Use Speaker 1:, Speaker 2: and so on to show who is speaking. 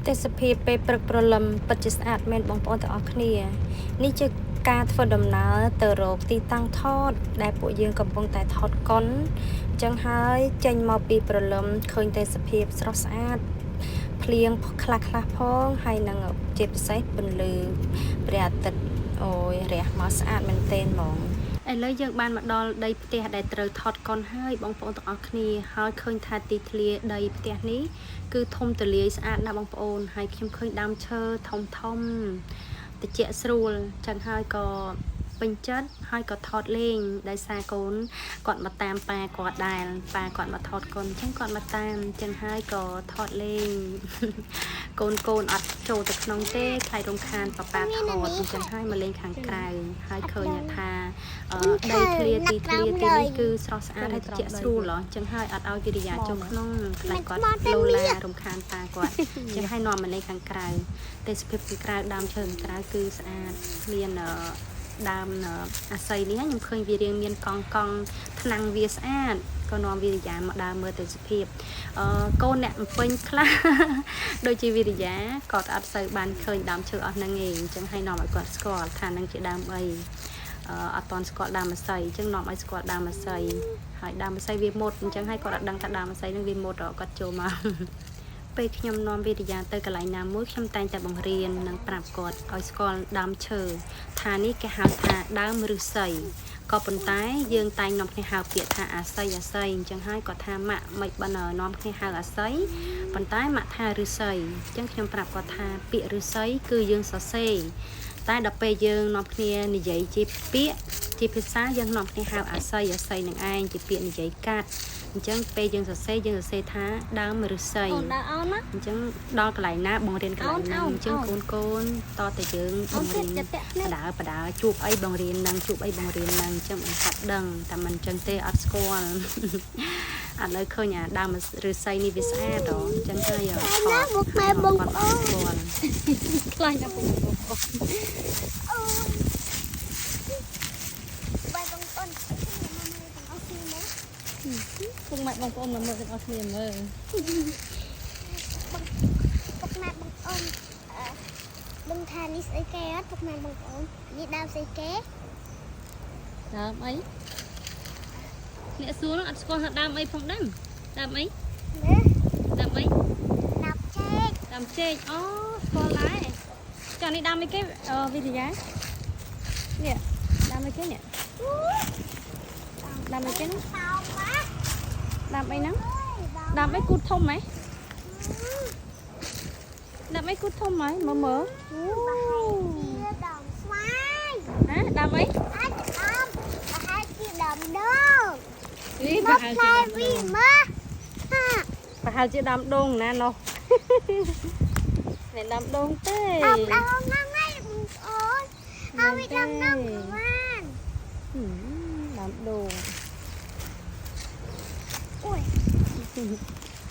Speaker 1: ទេសភាពពេលព្រឹកព្រលឹមពិតជាស្អាតមែនបងប្អូនទាំងអស់គ្នានេះជាការធ្វើដំណើរទៅរកទីតាំងថតដែលពួកយើងកំពុងតែថតកុនអញ្ចឹងហើយចេញមកពីព្រលឹមឃើញទេសភាពស្រស់ស្អាតភ្លៀងខ្លះខ្លះផងហើយនឹងជាពិសេសពន្លឺព្រះអាទិត្យអូយរះមកស្អាតមែនទែនហ្មងឥឡូវយើងបានមកដល់ដីផ្ទះដែលត្រូវថតកុនហើយបងប្អូនទាំងអស់គ្នាហើយឃើញថាទីធ្លាដីផ្ទះនេះគឺធំទូលាយស្អាតណាស់បងប្អូនហើយខ្ញុំឃើញដើមឈើធំធំតិចស្រួលចឹងហើយក៏ពេញចិត្តហើយក៏ថតលេងដោយសារកូនគាត់មកតាមប៉ាគាត់ដែរប៉ាគាត់មកថតកុនចឹងគាត់មកតាមចឹងហើយក៏ថតលេង កូនកូនអត់ចូលទៅក្នុងទេខ្លាចរំខានប៉ាប៉ាថតអញ្ចឹងហើយមកលេងខាងក្រៅហើយឃើញថាដីធ្លាទីធ្លាទីនេះគឺស្រស់ស្អាតហើយត្រជាក់ស្រួលហ៎អញ្ចឹងហើយអត់ឲ្យវិរិយាចូលក្នុងខ្លាចគាត់លោឡារំខានប៉ាគាត់អញ្ចឹងហើយនាំមកលេងខាងក្រៅទេសភាពខាងក្រៅដើមឈើខាងក្រៅគឺស្អាតមានដើមអាស័យនេះខ្ញុំឃើញវារៀងមានកង់កង់ថ្នាំងវាស្អាតក៏នាំវិរិយាមកដើរមើលទេសភាពកូនអ្នកពេញខ្លះដូចជាវិរិយាគាត់អត់សូវបានឃើញដើមឈើអស់ហ្នឹងឯងអញ្ចឹងហើយនាំឲ្យគាត់ស្គាល់ថានឹងជាដើមអីអត់តន់ស្គាល់ដើមអាស័យអញ្ចឹងនាំឲ្យស្គាល់ដើមអាស័យហើយដើមអាស័យវាមុតអញ្ចឹងហើយគាត់អត់ដឹងថាដើមអាស័យហ្នឹងវាមុតគាត់ចូលមកពេលខ្ញុំនាំវិរិយាទៅកន្លែងណាមួយខ្ញុំតែងតែបង្រៀននិងប្រាប់គាត់ឲ្យស្គាល់ដើមឈើថានេះគេហៅថាដើមឫស្សីក៏ប៉ុន្តែយើងតែងនាំគ្នាហៅពាក្យថាអាស័យអាស័យអញ្ចឹងហើយគាត់ថាម៉ាក់មិនបាននាំគ្នាហៅអាស័យប៉ុន្តែម៉ាក់ថាឫស្សីអញ្ចឹងខ្ញុំប្រាប់គាត់ថាពាក្យឫស្សីគឺយើងសរសេរតែដល់ពេលយើងនាំគ្នានិយាយជាពាក្យជាភាសាយើងនាំគ្នាហៅអាស័យអាស័យនឹងឯងជាពាក្យនិយាយកាត់អញ្ចឹងពេលយើងសរសេរយើងសរសេរថាដើមឫស្សីអញ្ចឹងដល់កន្លែងណាបង្រៀនកន្លែងហ្នឹងអញ្ចឹងកូនកូនតតែយើងបង្រៀនបដើជួបអីបង្រៀននឹងជួបអីបង្រៀននឹងអញ្ចឹងមិនគាត់ដឹងតែមិនអញ្ចឹងទេអត់ស្គាល់ឥឡូវឃើញអាដើមឫស្សីនេះវាស្អាតហ៎អញ្ចឹងហើយថត
Speaker 2: ពុកម៉ែបងប្អូន
Speaker 1: ស្គាល់
Speaker 3: ខ្លាចណាស់ពុកម៉ែបងប្អូន
Speaker 2: អូយបាយបងប្អូនមកមើលទាំងអស់គ្នាមើល
Speaker 3: ពុកម៉ែបងប្អូនមកមើលទាំងអស់គ្នាមើល
Speaker 2: ពុកម៉ែបងប្អូនដឹងថានេះស្អីគេអត់ពុកម៉ែបងប្អូននេះដើមស្អីគេ
Speaker 3: ដើមអីអ្នកសួរអត់ស្គាល់ថាដើមអីផងដឹងដើមអី
Speaker 2: ណា
Speaker 3: ដើមអី
Speaker 2: ដើមចេក
Speaker 3: ដើមចេកអូស្គាល់ដែរចានេះដើមអីគេវិទ្យានេះដើមអីគេនេះដើមអីគេណាដើមអីហ្នឹងដើមអីគូតធំហ៎ដើមអីគូតធំហ៎មើលមើល
Speaker 2: ប្រហែលជាដើមស្វាយ
Speaker 3: ហ៎ដើមអី
Speaker 2: អាចដើមប្រហែលជាដើមដូង
Speaker 3: នេះប្រហែលជាដើម
Speaker 2: វីមើ
Speaker 1: ប្រហែលជាដើមដូងណានោះមិនដើមដូងទេ
Speaker 2: ដើមដូងហ្នឹងឯងបងប្អូនហើយវាដើមដូងក៏បាន
Speaker 1: ដើមដូង
Speaker 2: អូយ